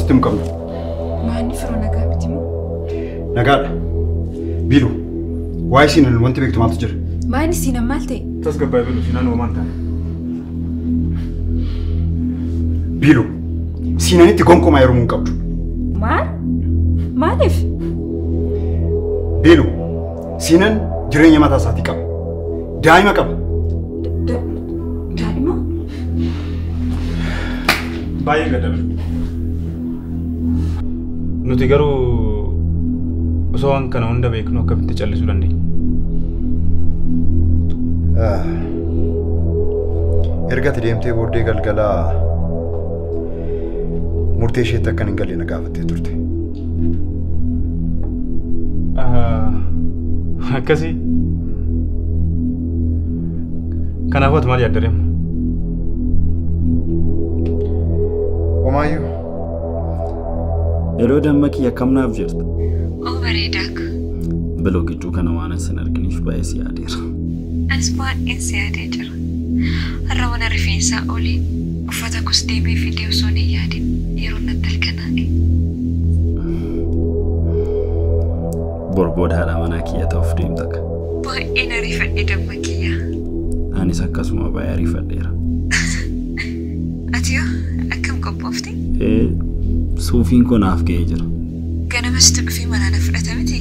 sitti hin qabnu. Maanni firoo nagaa miti moo? Nagaadha. Bilu, waa'ee Siinan wanti beektu maaltu jira? Maanni Siinan maal ta'e? Tasgabbaa'ee Bilu, Siinaan homaa hin taane. Bilu, Siinanitti gonkumaa heerumuu hin qabdu. Maal? Maaliif? Bilu, Siinan jireenya mataa isaatii qaba. Daa'ima qaba. Daa'ima? Baay'ee gadda Bilu. Nuti garuu osoo waan kana hunda beeknu akkamitti callisuu dandeenya? Erga ati deemtee booddee galgala murtee isheetti akkan hin galle na gaafattee turte. Akkasii. Kanaafuu ati maal yaadda deemu? Homaayyuu. Yeroo damma kiyya akkam naaf jirta? Oo bareedaa. Biloo gidduu kana waan isin arginiif baay'ee si yaadeera. Anis baay'een si yaadee jira. Har'a mana rifeensaa olii uffata kos deemee fidee osoo hin yaadin yeroo natti halkanaa'e. Bor booda haadha manaa kiyya ta'uuf deemta akka. Baay'een ariifadhe damma kiyya. Anis akkasuma baay'ee ariifadheera. Ati yoo akkam qophoofte? Suufiin koo naaf ga'ee jira. Ganama sitti dhufee manaa na fudhata miti?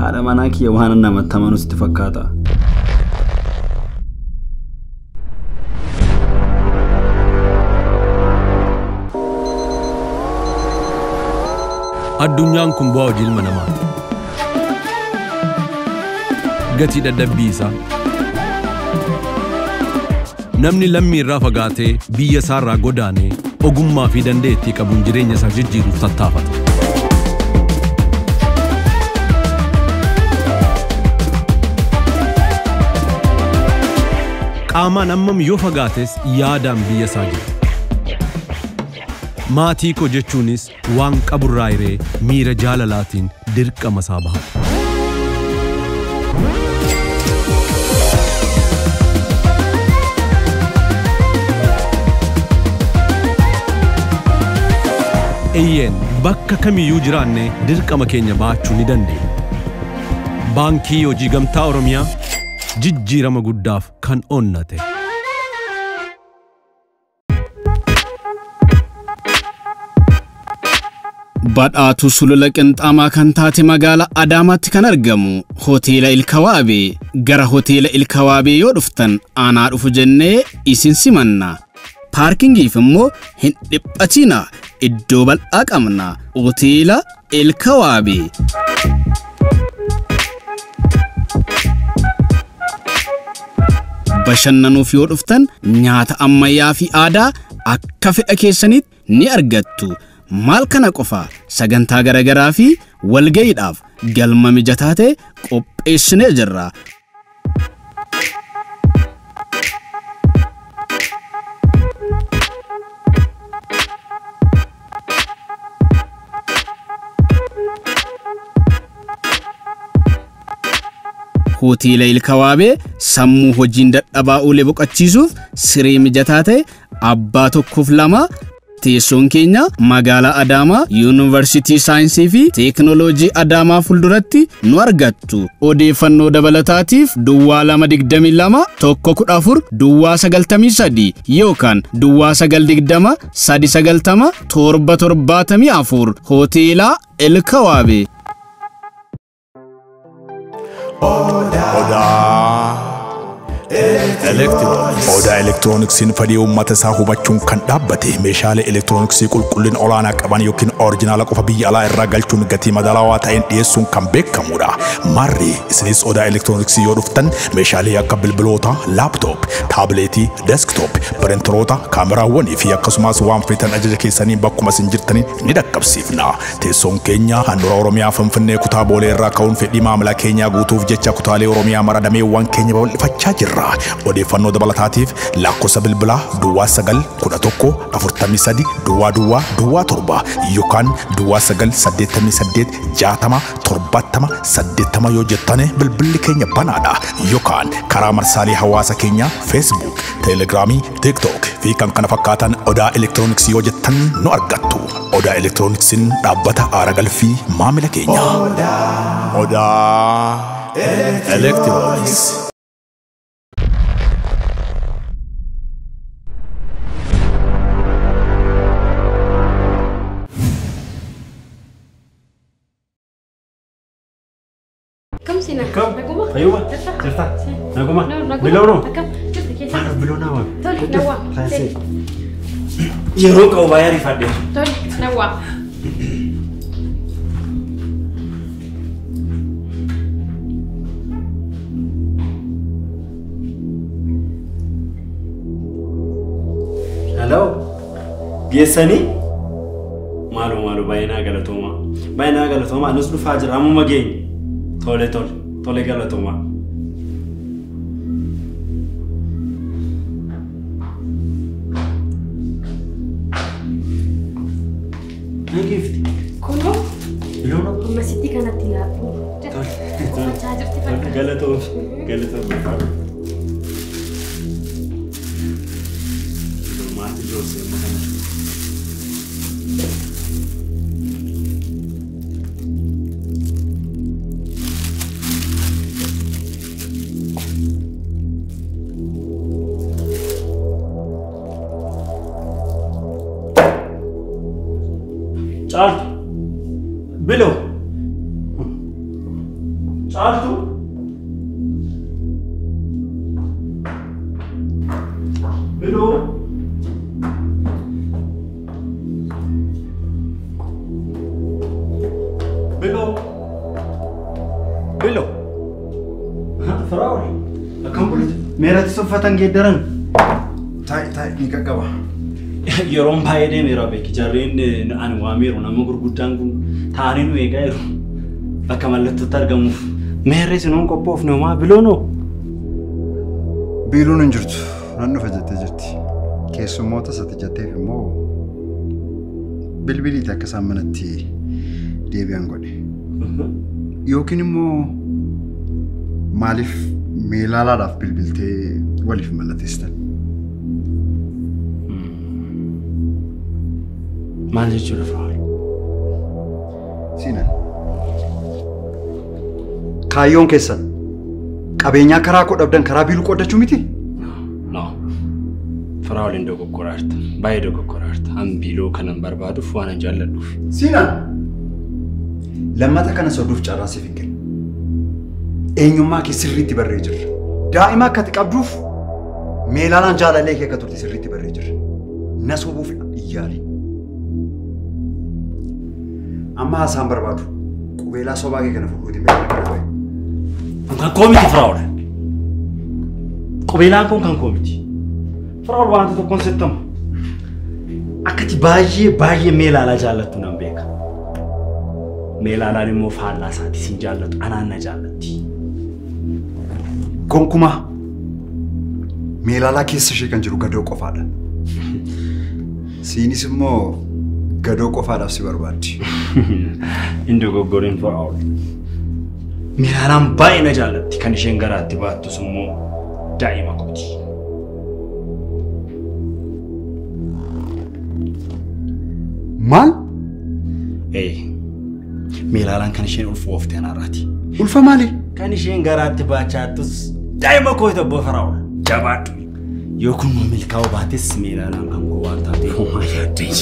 Haadha manaa kiyya waan namatti amanu sitti fakkaata. Addunyaan kun bu'aa hojii ilma namaati. Gatii dadhabbii isaa. Namni lammii irraa fagaatee biyya isaa irraa godaanee ogummaa fi dandeettii qabuun jireenya isaa jijjiiruuf tattaafata. Qaamaan hammam yoo fagaates yaadaan biyya isaa jira. Maatii koo jechuunis waan qaburraa hiree miira jaalalaatiin dirqama isaa bahata. Eeyyeen bakka kamiyyuu jiraanne dirqama keenya baachuu ni dandeenya. Baankii Hojii Gamtaa Oromiyaa jijjiirama guddaaf kan onnate. Badhaatu sulula qinxaamaa kan taate magaalaa Adaamaatti kan argamu hoteela Ilkawaabee. Gara hoteela Ilkawaabee yoo dhuftan aanaa dhufu jennee isin simanna. Paarkingiif immoo hin dhiphatina, iddoo bal'aa qabna. Hoteela Ilkawaabee. Bashannanuuf yoo dhuftan nyaata ammayyaa fi aadaa akka fedha keessanitti ni argattu. Maal kana qofa sagantaa garaagaraa fi walga'iidhaaf galma mijataa ta'e qopheessinee jirra. Hoteela Ilkawaabee sammuu hojiin dadhabaa oolee boqochiisuuf siree mijataa ta'e abbaa tokkoof lama. Teessoon keenya magaalaa Adaamaa Yuunivarsiitii Saayinsii fi Teekinooloojii Adaamaa fuulduratti nu argattu. Odeeffannoo dabalataatiif Duwwaa 222 114 Duwwaa 93 yookaan Duwwaa 920 390 774 Hoteela Ilkawaabee. Odaa elektirooniksiin fedhii uummata isaa hubachuun kan dhaabbate meeshaalee elektirooniksii qulqullina olaanaa qaban yookiin orijinaala qofa biyya alaa irraa galchuun gatii madaalawaa ta'een dhiyeessuun kan beekamudha. Marri isinis odaa elektirooniksii yoo dhuftan meeshaalee akka bilbiloota, laaptoop, taabileetii, deesktoop, piriintaroota, kaameraawwanii fi akkasumas waan feetan ajaja keessanii bakkuma isin jirtaniin ni dhaqqabsiifna. Teessoon keenya handhuura Oromiyaa Finfinnee kutaa Boolee irraa ka'uun fedhii maamila keenyaa guutuuf jecha kutaalee Oromiyaa mara dameewwan keenya babal'ifachaa jirra. Odeeffannoo dabalataatiif lakkoofsa bilbilaa Duwwaa 9 11 43 Duwwaa Duwwaa Duwwaa 7 yookaan Duwwaa 9 88 60 70 80 yoo jettane bilbilli keenya banaadha. Yookaan karaa marsaalee hawaasa keenya Facebook, Telegiraamii, TikTok fi kan kana fakkaatan Odaa Elektirooniksii yoo jettan nu argattu. Odaa Elektirooniksiin dhaabbata aara galfii maamila keenya. Odaa Elektirooniks. Akkam seenaa? Akkam? Naguma? Fayyuma? Jirta? Jirta? Si. Naguma? No, naguma. Biloo noo? Akkam? Jirta keessa? Maal biloo naa waami? Tole, na waam. Fayyasee. Yeroo qabu baay'ee ariifadhe. Tole, na waam. Hello. Geessanii? Maaloo maaloo baay'ee naa galatooma. Baay'ee naa galatooma. Anis dhufaa jira. Ammuma geenye. Tole tole. Tole galatooma. Nageefti. Kunoo Biloo noo? amma sitti kanatti laadhu. Tole. Uffachaa jirti Tole fakkaata. galatooma. Galatooma. Maatii joorsee amma kana. Caaltu. Biloo. Caaltu. Biloo. Biloo. Biloo. Firaa'ol. Akkam bulite? Meeratti uffatan geeddaran. Taa'i taa'i ni qaqqaba. Yeroon baay'ee deemeera beeki. Jarreen ani waameeru nama gurguddaan kun taa'anii nu eegaa jiru. Bakka mallattootti argamuuf. Meerri sinuun qophoofne homaa biloo noo? Biiluun hin jirtu. Nan dhufa jettee jirti. Keessummoota isatti jetteef immoo bilbiliiti akka isaan manatti deebi'an godhe. Yookiin immoo maaliif meelaalaadhaaf bilbiltee waliif mallatteessitan? Maal jechuudha Firaa'ol? Siinan. Kaayyoon keessan qabeenyaa karaa koo dhabdan karaa biiluu qooddachuu miti? No. Firaa'ol hin dogoggoraarta. Baay'ee dogoggoraarta. An biiloo kanan barbaaduuf waan an jaalladhuuf. Siinan. Lammata kana soduuf carraa siif hin kennu. Eenyummaa kee sirriitti barree jirra. Daa'ima akka ati qabduuf meelaalaan jaalallee kee akka turte sirriitti barree jirra. Na sobuuf iyyaali. Amma haasaan barbaadu qubeelaa sobaa kee kana fuudhuutiin beekama kana bahe. Kun kan koo miti Firaa'ol. Qubeelaan kun kan koo miti. Firaa'ol wanta tokkoon sittamu. Akkati baay'ee baay'ee meelaalaa jaallattu nan beeka. Meelaalaan immoo faallaa isaati sin jaallatu anaan na jaallatti. Gonkumaa meelaalaa keessa ishee kan jiru gadoo qofaadha. Siinis immoo gadoo qofaadhaaf si barbaaddi. Hin dogoggorin Firaa'ol. Meelaalaan baay'ee na jaallatti kan isheen garaatti baattus immoo daa'ima kooti. Maal? Ee, meelaalaan kan isheen ulfoofte anaarraati. Ulfa maali? Kan isheen garaatti baachaattus daa'ima kooti obbo Firaa'ol. Jabaadhu. Yoo kun milkaa'uu baates meelaalaan kan koo waan taateef homaa yaaddee.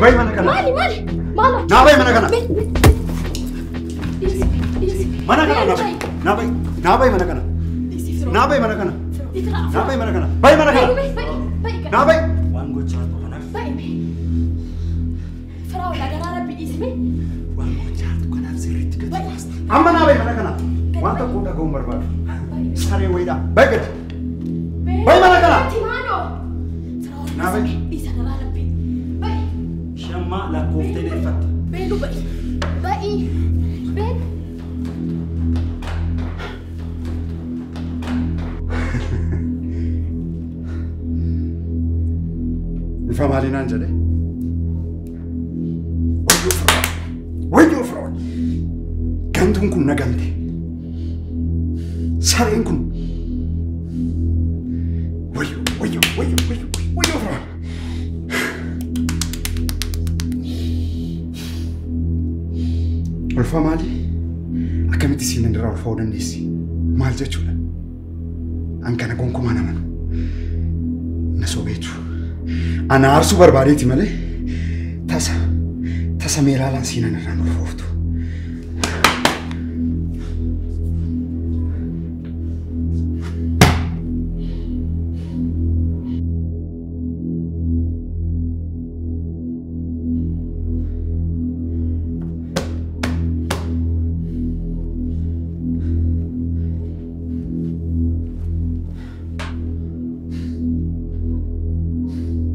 Bayi mana kana. Maali maali? Maalo. Naa bayi mana kana. Dhiisi dhiisi. Mana kana naa bayi. Naa bayi. Naa bayi mana kana. Naa bayi mana kana. Naa bayi mana kana. Bayi mana kana. Naa bayi. Waan gochaa jirtu kanaaf. Firaa'ol agaraa rabbi dhiisime. Waan gochaa jirtu kanaaf sirriitti gadi baasta. Amma naa bayi mana kana. Waan tokko dhaga'uun barbaadu. Saree wayiidha. Bayi gadi. Bayi mana kana. Naa bayi. Dhiisa agaraa rabbi. Bayi. Shammaa lakkooftee deeffatta. Beelu bayi. Bayi. Beelu. Ulfa maalii naan jedhe? Wayyoo Firaa'ol! Wayyoo Firaa'ol! Gantuun kun na gante. Sareen kun. Wayyoo, wayyoo, wayyoo, wayyoo, wayyoo Firaa'ol! Ulfa maalii? Akkamitti Siinaan irraa ulfaa'uu dandeessi? Maal jechuudha? An kana gonkumaa namanu. Na sobeetu. Ana aarsuu barbaadeeti malee tasa tasa Meelaalaan Siinaan irraan ulfooftu.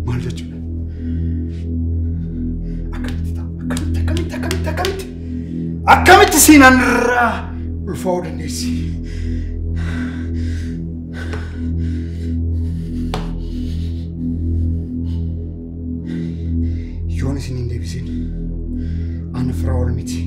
Maal jechuudha? Akkamitti ta'a? Akkamitti akkamitti akkamitti akkamitti? Akkamitti Siinaan irraa ulfaa'uu dandeessi? Yoon isin hin deebisin ani Firaa'ol miti.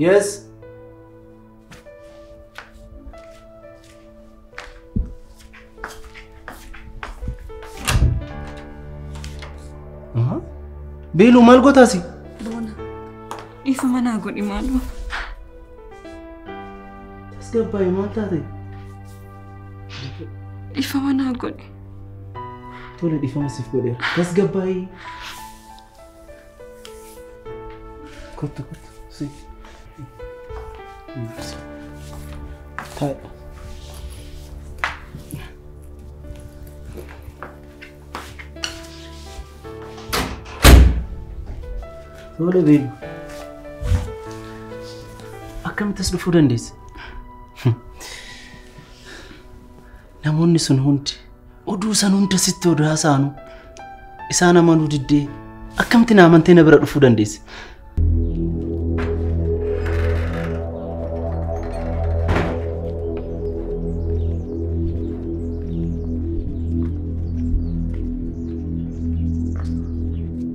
Yes. Beeluu maal gootaasi? Boona. Dhiifama naa godhi maaloo. Tasgabbaa'e maal taate? Dhiifama naa godhi. Tole dhiifama siif godheera. Tasgabbaa'e. Kottu kottu. Si. Taa'i. Tole Beeluu. Akkamitti as dhufuu dandeesse? Namoonni sun hundi oduu san hunda sitti oduu haasa'anu isaan amanuu diddee akkamitti na amantee na bira dhufuu dandeesse?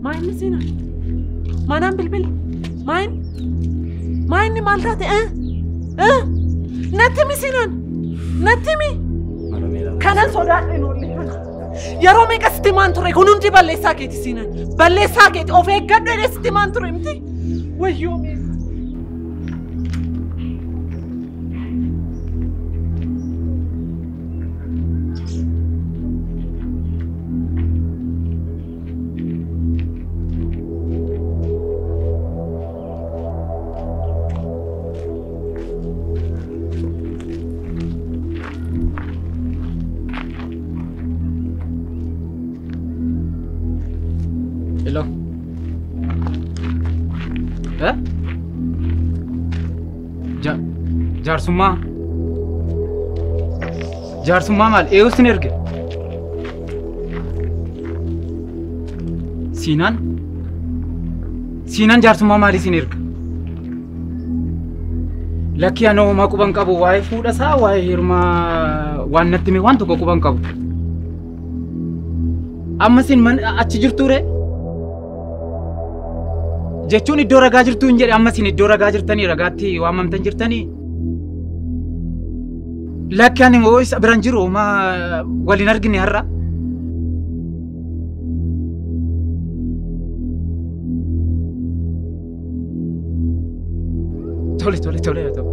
Maayinni Siinaa? Maanaan bilbila? Maayin? Maayinni maal taate? Natti himi Siinaan! Natti himi! Kanan sodaadhe noollee kana. Yeroo meeqa sitti maan ture? Kun hundi balleessaa keeti Siinaan. Balleessaa keeti of eeggadhu jedhee sitti maan ture miti? Wayyoo mee. Hello. Eh? Jaarsummaa. Jaarsummaa maal? Eeyyoos sin erge? Siinaan? Siinaan jaarsummaa maalii sin erga? Lakkii ani homaa quban qabu waa'ee fuudha isaa waa'ee heerumaa waan natti hime waan tokko quban qabu. Amma sin achi jirtuu ree? Jechuun iddoo ragaa jirtuu hin jedhe amma isin iddoo ragaa jirtanii ragaatti waamamtan jirtanii. Lakki ani immoo isa biraan jiru homaa waliin argine har'a. Tole tole tole haa ta'u.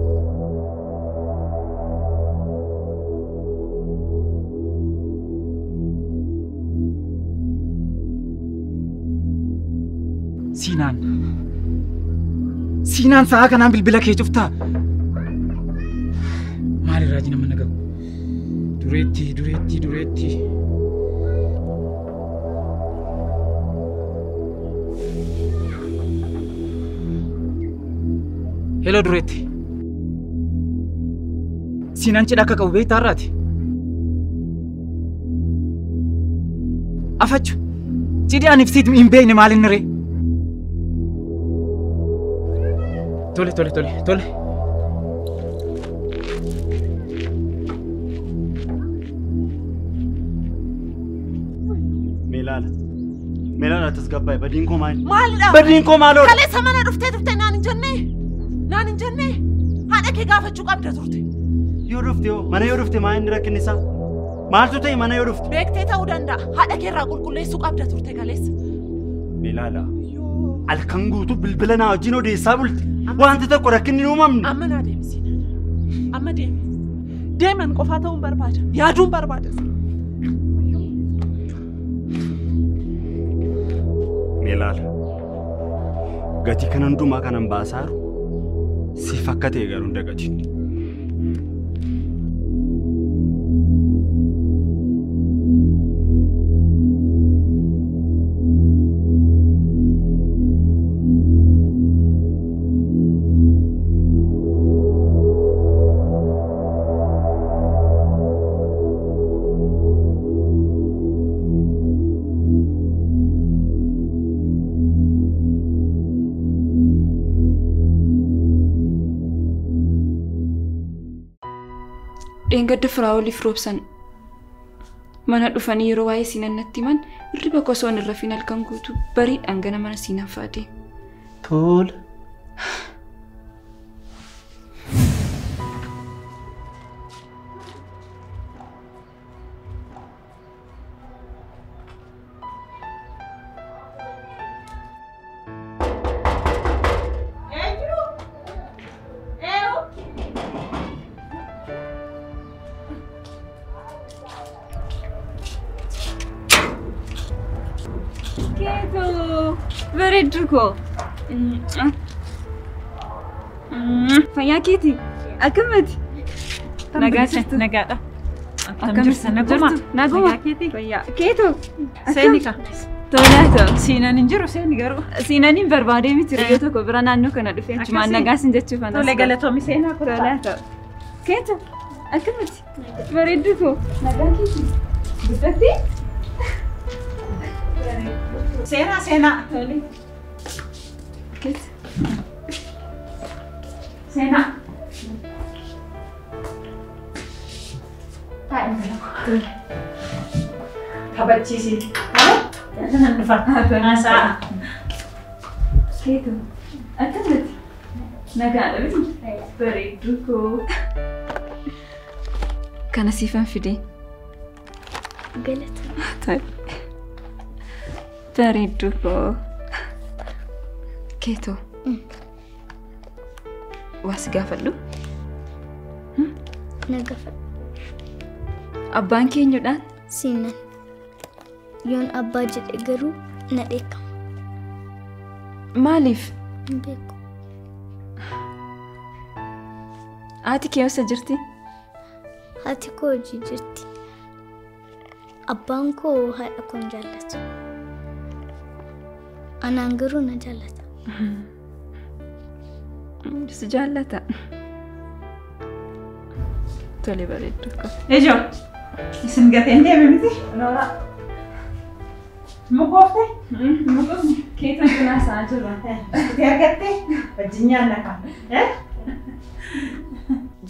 Siinaan. Siinaan sa'a kanaan bilbila kee cuftaa? Maalirraa jina mana gahu? Dureetti, dureetti, dureetti. Hello dureetti. Siinaan cidha akka qabu beektaa har'aati? Afachu. Cidhi ani ibsiit hin beekne maal inni ree? Tole, tole, tole, tole. Meelaala. Meelaala tasgabbaa'e badiin koo maali? Maalidha? Badiin koo maaloodha? Kaleessa mana dhuftee turte naan hin jennee? Naan hin jennee? Haadha kee gaafachuu qabda turte. Yoo dhufte hoo? Mana yoo dhufte maal inni rakkinni isaa? Maaltu ta'e mana yoo dhufte? Beektee ta'uu danda'a. Haadha kee irraa qulqulleessuu qabda turte kaleessa. Meelaala. Halkan guutuu bilbila naa wajjin odeessaa bulte. Wanti tokko rakkinni hin uumamne. Amma naa deemi Siinaan. Amma deemi. Deeman qofaa ta'uun barbaada. Yaaduun barbaada. Meelaala. Gatii kana hundumaa kanan baasaaru siif akka ta'e garuu hin dagatin. Dheengadda Firaa'oliif roobsan mana dhufanii yeroo waa'ee Siinaan natti himan hirriba osoo hin rafin halkan guutuu bariidhaan gara mana Siinaan fa'aa deeme. Tola. Bareedduu koo. Fayyaa keeti? Akkamati? Nagaa jirtu? Nagaadha. Akkam jirtu? Naguma. Naguma. Nagaa keeti? Fayyaa. Keetu? Seeni ka. Tolaa ta'u. Siinaan hin jiru seeni garuu. Siinaan hin barbaadee miti yeroo tokko bira naannoo kana dhufee achumaan nagaa sin jechuuf anas. Tole galatoomi seenaa kottaa. Tolaa ta'u. Keetu? Akkamati? Bareedduu koo. Nagaa keeti? Guddattee? Seenaa seenaa. Tole. Keetu. Seenaa. Tole. Kabachiisi. Nan dhufa. Haasa'a. Keetu. Akkamati? Nagaadha miti? Bareedduu koo. Kana siifan fide. Galata. Tole. Bareedduu koo. Keetu. Waa si gaafadhu? Na gaafadhu. Abbaan keenyuudhaan? Siinaan. Yoon abbaa jedhe garuu na dheekkama. Maaliif? Hin beeku. Haati kee eessa jirti? Haati koo hojii jirti. Abbaan koo haadha koo hin jaallatu. Anaan garuu na jaallata. Si jaallata. Tole bareedduu koo. Ijoo isin gateen deeme miti? Nooraa. Mukoofte? Mukoofne. Keetan kun haasa'aa jirra. Itti argattee wajjin nyaanna kaa.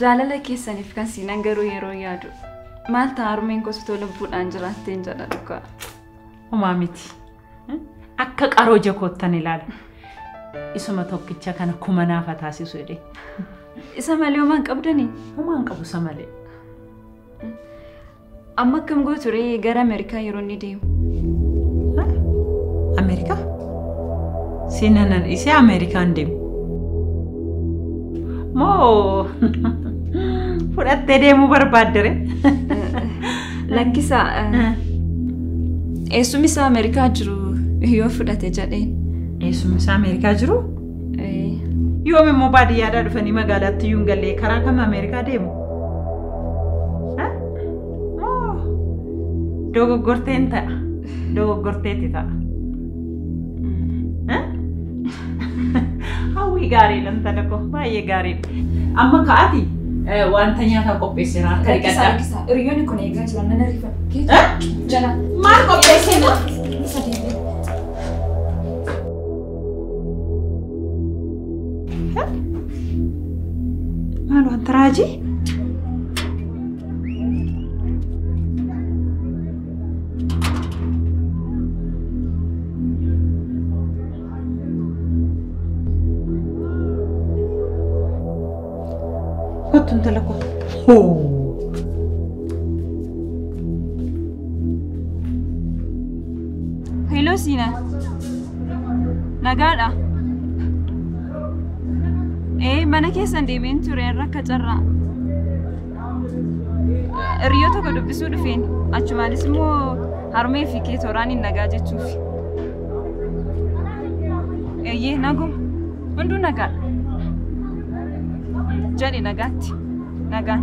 Jaalala keessaniif kan Siinaan garuu yeroo yaadu maal ta'a harmeen koo osoo lubbuudhaan jiraatteen jedha dhugaa. Homaa miti. Akka qaroo ija koottan ilaala. Isuma tokkicha kana kuma naafa taasisu jedhee. Isa malee homaa hin qabdanii? Homaa hin qabu isa malee. Amma akkam gootu ree gara Ameerikaa yeroo inni deemu? Ameerikaa? Siinaan isee Ameerikaan deemu. Moo fudhattee deemuu barbaadde ree? Lakkisaa eessumni isaa Ameerikaa jiru yoo fudhate jedheen. Eessumni isaa Ameerikaa jiru? Yoom immoo baadiyyaadhaa dhufanii magaalaatti iyyuu hin galle karaa kam Ameerikaa deemu? Moo dogoggorteen ta'a. Dogoggorteetti ta'a. Hawwii gaariidha intala koo baay'ee gaariidha. Amma ka'aati wanta nyaataa qopheesseera harka dhiqadhaa. Hiriyoonni kun eegaa jiran nan ariifadha. Jala. Maal qopheesseera? Maal wanta raajii? Kottu intala koo. Hoo! Hello Siina. Nagaadha. Mana keessan deemeen ture irra akka carraa. Hiriyyoo tokko dubbisuu dhufeen achumaanis immoo harmee fi kee tooraan hin nagaa jechuufi. Eeyyee naguma hunduu nagaadha. Jedhi nagaatti nagaan.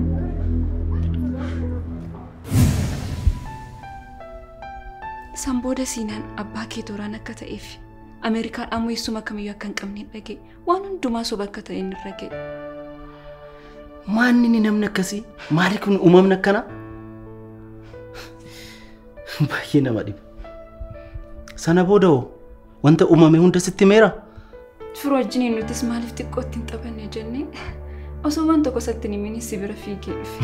San booda Siinaan abbaa kee tooraan akka ta'eef Ameerikaadhaan eessuma kamiyyuu akka hin qabne dhagee waan hundumaa soba akka ta'e inni irra ga'e. Maanni inni namni akkasii? Maali kun uumamni akkanaa? Baay'ee nama dhiba. Sana booda hoo wanta uumame hunda sitti himeera? Firoo wajjiniin nutis maaliif xiqqootti hin taphanne jennee osoo waan tokko isatti hin himin si bira fiigee dhufe.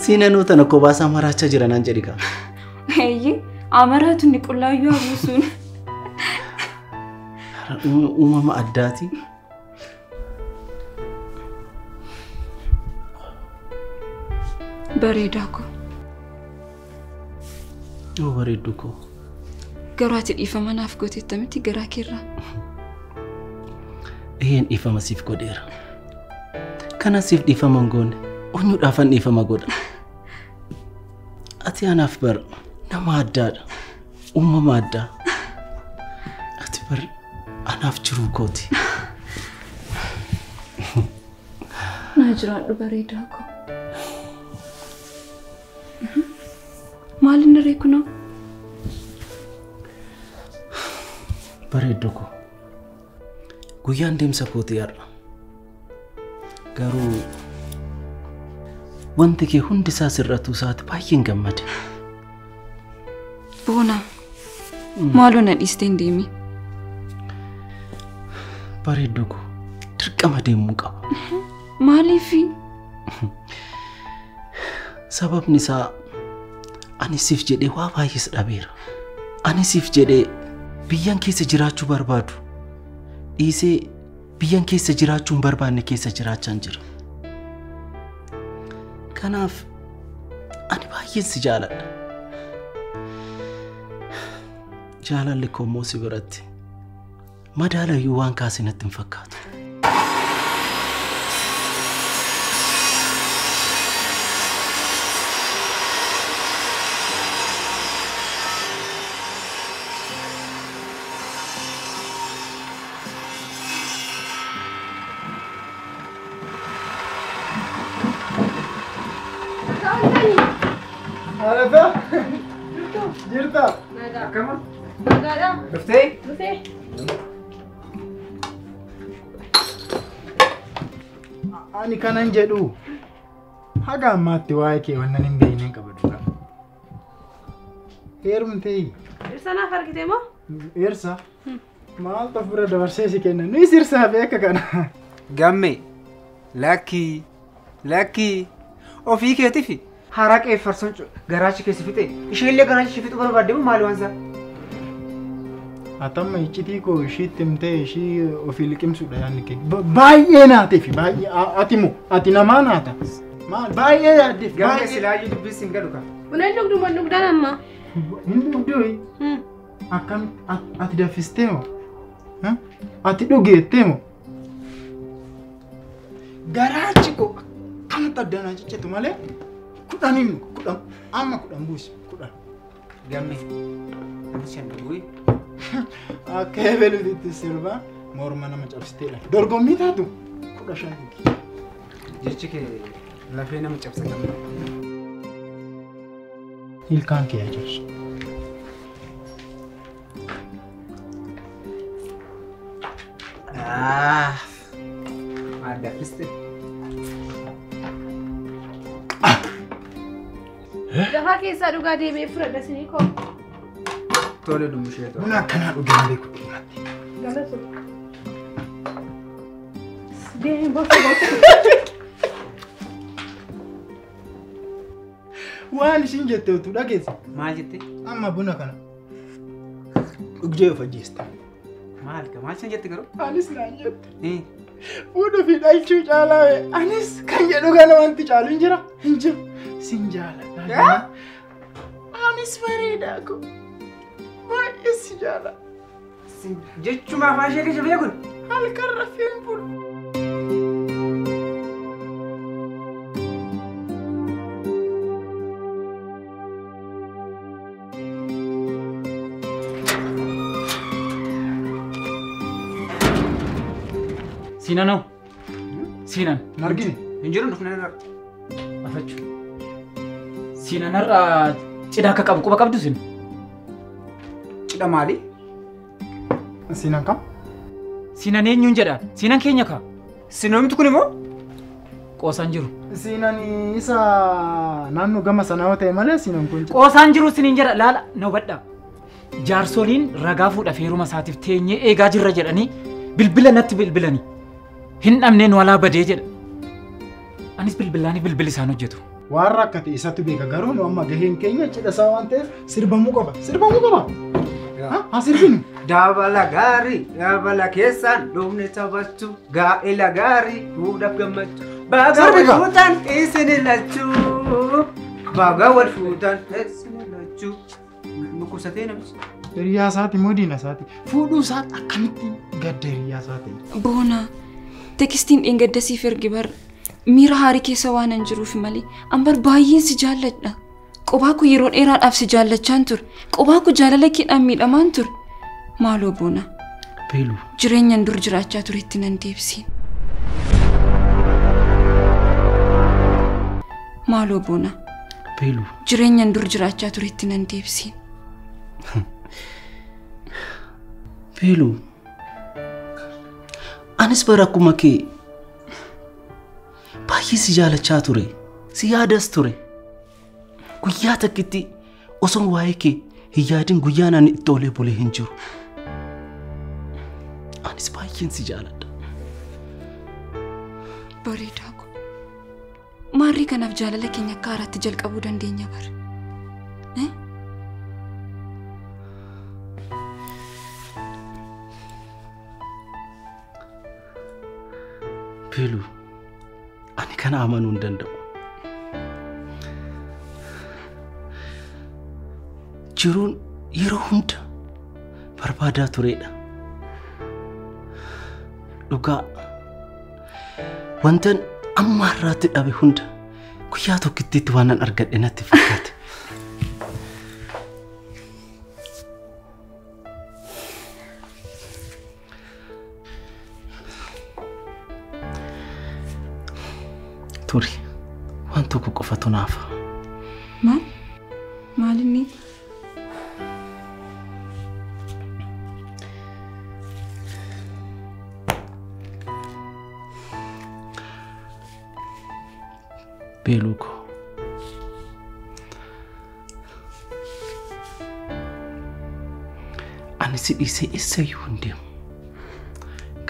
Siinanuu tana kobaasaa maraachaa jira naan jedhi kaa. Eeyyee. Amaraatu inni qullaayyuu haguusuun. Uumama addaati. Bareedaa koo. Yoo bareeddu koo. Garuu ati dhiifama naaf gooteetta miti garaa keerraa. Eeyyeen dhiifama siif godheera. Kana siif dhiifama hin goone onyuudhaafan dhiifama godha. Ati anaaf bara. Nama addaadha. Uumama addaa. Ati bar anaaf jiruu kooti. Naa jiraadhu bareedaa koo. Maal inni ree kunoo? Bareedduu koo. Guyyaan deemsa kootii har'a. Garuu wanti kee hundi isaa sirratuu isaati baay'een gammade. Boona, maaloo na dhiistee hin deemin. Bareedduu koo dirqama deemuu qaba. Maaliifi? Sababni isaa ani siif jedhee waa baay'ees dhabeera. Ani siif jedhee biyyan keessa jiraachuu barbaadu dhiisee biyyan keessa jiraachuu hin barbaanne keessa jiraachaa jira. Kanaaf ani baay'een si jaaladha. Jaalalli koo immoo si biratti madaalayyuu waan kaase natti hin fakkaatu. Arafa? Jirta? Akkama? Nagaadha. Dhuftee? Dhufee. Ani kanan jedhu haga ammaatti waa'ee kee wannan hin beekne hin qaba dhugaa. Heerumtee? Dhirsa naaf argite moo? Dhirsa? Maaltu of bira dabarsee si kenna? Nuyi sirsaa beeka kana. Gamme lakkii lakkii ofii keetiif haraqee farsoon garaachi keessa fixe isheellee garaachi fixuu barbaadde moo maali waan isaa? Atamma iccitii koo ishiitti himtee ishii ofii liqimsuudha yaadni kee. Baay'ee naateef baay'ee ati moo ati namaa naata. Maal baay'ee yaaddeef Gamme silaayyuu dubbii siin galu ka. Buna hin dhugdu moo dhugdaan amma? Hin dhugduu? Akkam ati danfistee moo? Ati dhugeettee moo? Garaachi koo akkanatti addanaa ciccitu malee kudhaniin kudhan amma kudhan buusi kudhan. Gamme Bishaan dhuguu. Akka ebeluutti sirba morma nama cabsiteedha. Dorgommii taatu 15 dhugi. Jechi kee lafee nama cabsa gamma. Ilkaan kee ajaa'ibsu. Maal danfiste? Lafa keessaa dhugaa deemee fudhadha sinii koo. Tole dumbushee tole. Buna akkanaa dhugee malee kutti. Galatu. Deemee bofa bofa. Waan ishiin jette utuu dhageesse. Maal jette? Amma buna kana dhugdee of ajjeesta. Maal maal sin jette garuu? Anis naan jette. Fuudhuu fi dhalchuu caalaa anis kan jedhu kana wanti caalu hin jira hin jiru sin jaaladha. Anis bareedaa koo baay'ee si jaaladha. Jechuma afaan ishee keessa beekun? Halkan rafeen bulu. Siinanoo? Siinan. Hin argine. Hin jiru dhufnee irra. Afachu. Siinan har'a cidha akka qabu quba qabdu sin? Cidha maali? Siinan kam? Siinan eenyuun jedha? Siinan keenya kaa? Siinoomtu kun immoo? Qoosaan jiru. Siinan isa naannoo gama sanaa yoo ta'e malee siinan kun. Qoosaan jiru siniin jedha laala na hubadhaa. Jaarsoliin ragaa fuudhaaf heeruma isaatiif teenyee eegaa jirra jedhanii bilbila natti bilbilanii. Hin dhabnee nu alaa badee jedha. Anis bilbilaanii bilbilli isaan hojjetu. Waan rakkate isatu beeka garuu nu amma gaheen keenya cidha isaa waan ta'eef sirbamuu qaba. Sirbamuu qaba. Haa sirbinu. Dabala gaarii dabala keessaan dhumni taphachuu gaa'ela gaarii fuudhaaf gammachuu. Baga wal fuutan isin lachuu. Baga wal fuutan isin lachuu. Dhukkubsatee namichi. Hiriyaa isaati moo diina isaati? Fuudhuu isaati akkamitti gadda hiriyaa isaa ta'e? Boona. Tekstiin dheengadda siif erge bar miira haarii keessa waan hin jiruuf malee an bar baay'een si jaalladha. Qophaa koo yeroo dheeraadhaaf si jaallachaan ture. Qophaa koo jaalala keedhaan miidhamaan ture. Maaloo Boona. Beeluu. Jireenyaan dur jiraachaa turetti nan deebisiin. Maaloo Boona. Beeluu. Jireenyaan dur jiraachaa turetti nan deebisiin. Beeluu. Anis bara akkuma kee baay'ee si jaalachaa ture, si yaadas ture. Guyyaa takkitti osoo waa'ee kee hin yaadin guyyaan ani itti olee bulee hin jiru. Anis baay'een si jaaladha. Bareedaa koo. Maarrii kanaaf jaalala keenya akka haaraatti jalqabuu dandeenya bara. Beeluu, ani kana amanuu hin danda'u. Jiruun yeroo hunda barbaadaa turedha. Dhugaa wantan amma har'aatti dhabe hunda guyyaa tokkittiitti waan an argadhe natti fakkaate. Turi, waan tokko qofatu naafa. Maal? Maal inni? Beeluu koo. Ani si dhiisee eessayyuu hin deemu.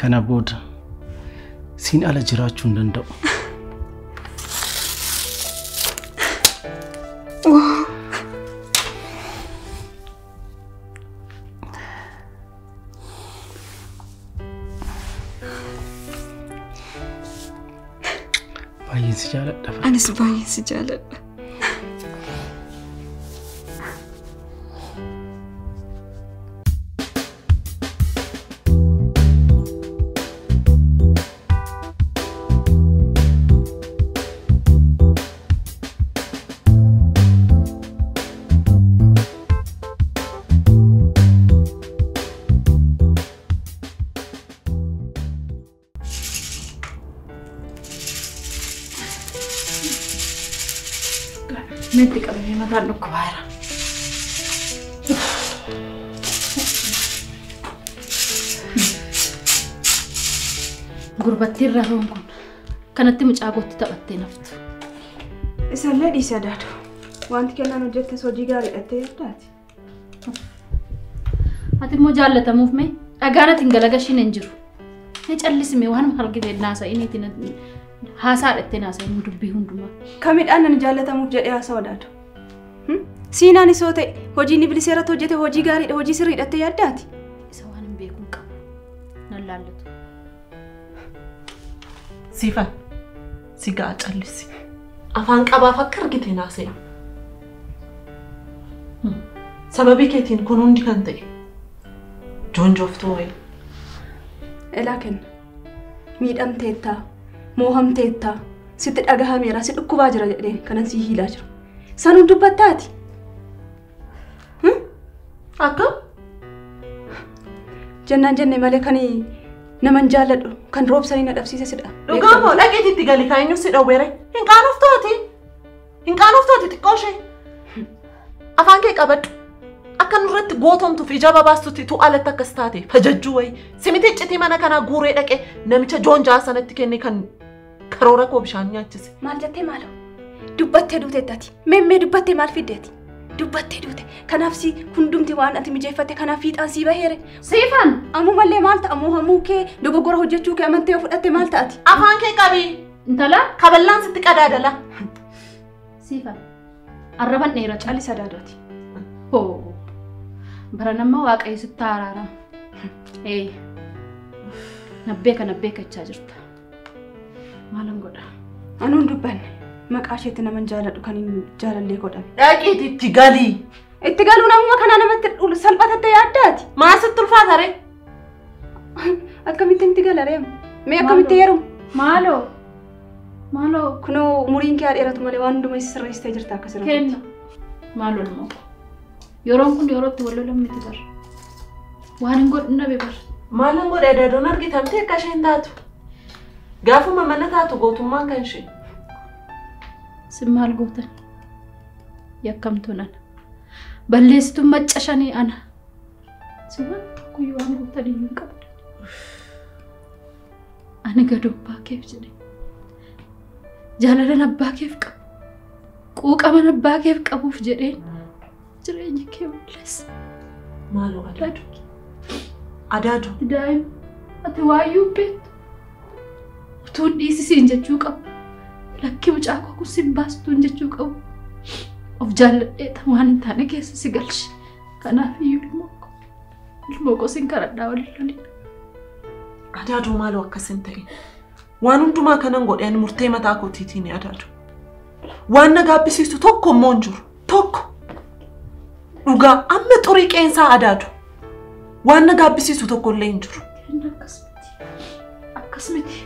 Kana booda siin ala jiraachuu hin danda'u. Baay'een si jaaladha. Anis baay'een si jaaladha. Metti qabamee mataan dhukkubaa jira. Gurbattiin rahuun kun kanatti mucaa gootti taphattee naftu. Isallee dhiisee adaadu. Wanti kennaan hojjettes hojii gaarii dhattee yaaddaati. Ati immoo jaallatamuuf mee dhagaan ati hin galagashiin hin jiru. Ni callisime waan argite naasa'iniitiin haasaa dhattee naasa'in dubbii hundumaa. Kamidhaan nan jaallatamuuf jedhee haasaa adaadu. Siinaan isoo ta'e hojii inni biliseerratti hojjete hojii gaariidha hojii sirrii dhattee yaaddaati. Isa waan hin beekuun qabu. Nan laallatu. Siifan si ga'a callisi. Afaan qabaaf akka argite naasa'e. Sababii keetiin kun hundi kan ta'e joonjooftuu wayi. Elaa kenna. Miidhamteettaa, moohamteettaa, sitti dhagahameera, si dhukkubaa jira jedheen kanan si hiilaa jiru. Sanuun dubbattaati. Akkam? Jennaan jenne malee kan naman jaalladhu kan roobsanii na dhabsiise sidha. Dhugaa moo dhaqeetitti gali kan eenyu si dhowweere? Hin qaanoftooti. Hin qaanoftooti xiqqoo ishee. Afaan kee qabadhu. Akka nurratti gootomtuuf ija babaastutti tu alatti akkas taate fajajjuu wayi. Simiti iccitii mana kanaa guuree dhaqee namicha joonjaa sanatti kenne kan karoora koo bishaan nyaachise. Maal jettee maaloo? Dubbattee duuteettaati. Meemmee dubbattee maal fiddeeti? Dubbattee duute. Kanaaf si hundumti waan ati mijeeffatte kanaaf fiixaan si baheere. Siifan! Ammumallee maal ta'a moohamuu kee dogoggora hojjechuu kee amantee yoo fudhatte maal ta'ati? Afaan kee qabi. Intala? Kaballaan sitti qadaadala. Siifan. Arraban dheeraa callisa daadooti. Hoo. Bara nama waaqayyo sitti araarama. Ee. Nabbeeka jechaa jirta. Maalan godha? Anuun dubbanne. Maqaa isheetti naman jaaladhu kan hin jaalallee godhame. Dhaqiitii itti galii. Itti galuun amma kanaa namatti salphatatte yaaddaati. Maal sitti ulfaata ree? Akkamitti itti gala ree? Mee akkamitti heerumu? Maaloo? Maaloo? Kunoo umuriin kee dheeratu malee waan hundumaa isa sirreessitee jirta akka sirriitti. Kenna. Maaloo ilmoo koo? Yeroon kun yeroo itti wal lolan miti bara. Waan hin godhu nabe bara. Maalan godhe adaadoon argitamtee akka isheen taatu. Gaafuma mana taatu gootummaan kan ishee. Sin maal gootan? Yakkamtuun ana. Balleessituun macca shanii ana. Sin waan tokkoyyuu waan gootan iyyuu hin qabdan. Ani gad abbaa keef jedhe. Jaalalan abbaa keef qabu. Quuqaman abbaa keef qabuuf jedheen jireenya kee balleessa. Maaloo adaadu? Adaadu? Daa'ima ati waayyuu beektu. Utuun dhiisisiin jechuu qabu. Lakki mucaa koo kun sin baastuun jechuu qabu. Of jaalladhee waan hin taane keessa si galche. Kanaaf iyyuu ilmoo koo sin kadhadhaa waliin lolin. Adaaduu maaloo akkas hin ta'in. Waan hundumaa kanan godhe ani murtee mataa kootiitiin adaadu. Waan na gaabbisiisu tokko immoo hin jiru. Tokko. Dhugaa amma xurii qeensaa adaadu. Waan na gaabbisiisu tokko illee hin jiru. Akkas miti. Akkas miti.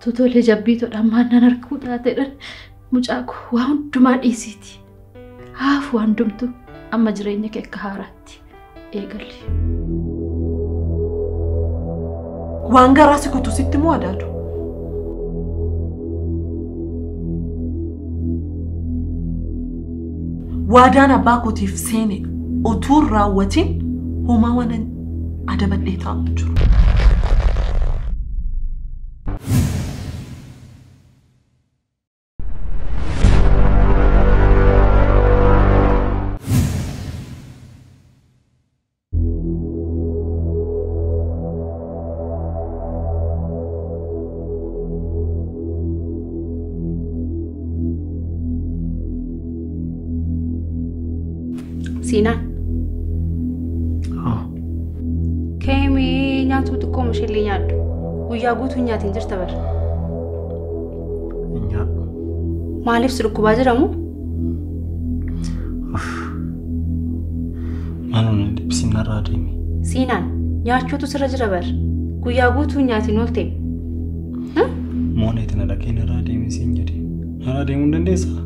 Totolee jabbiitoodhaan maannaan harkuu taateedhaan mucaa koo waa hundumaa dhiisiiti. Haafu waan hundumtu amma jireenya kee akka haaraatti eegalli. Waan garaa si kutu sitti moo adaadu? Waadaan abbaa kootiif seene utuu hin raawwatin homaa waan adabadhee taa'u jiru. Siinaan. Keemee nyaatu xiqqoo isheellee nyaadhu. Guyyaa guutuu nyaatiin jirta bara. Nyaadhu. Maaliif si dhukkubaa jiramu? Maaloo na dhiphisiin narraa deemi. Siinaan nyaachuutu sirra jira bara. Guyyaa guutuu nyaatiin oolte. Mooneeti na dhaqee narraa deemi siin jedhe. Narraa deemuu hin dandeessaa?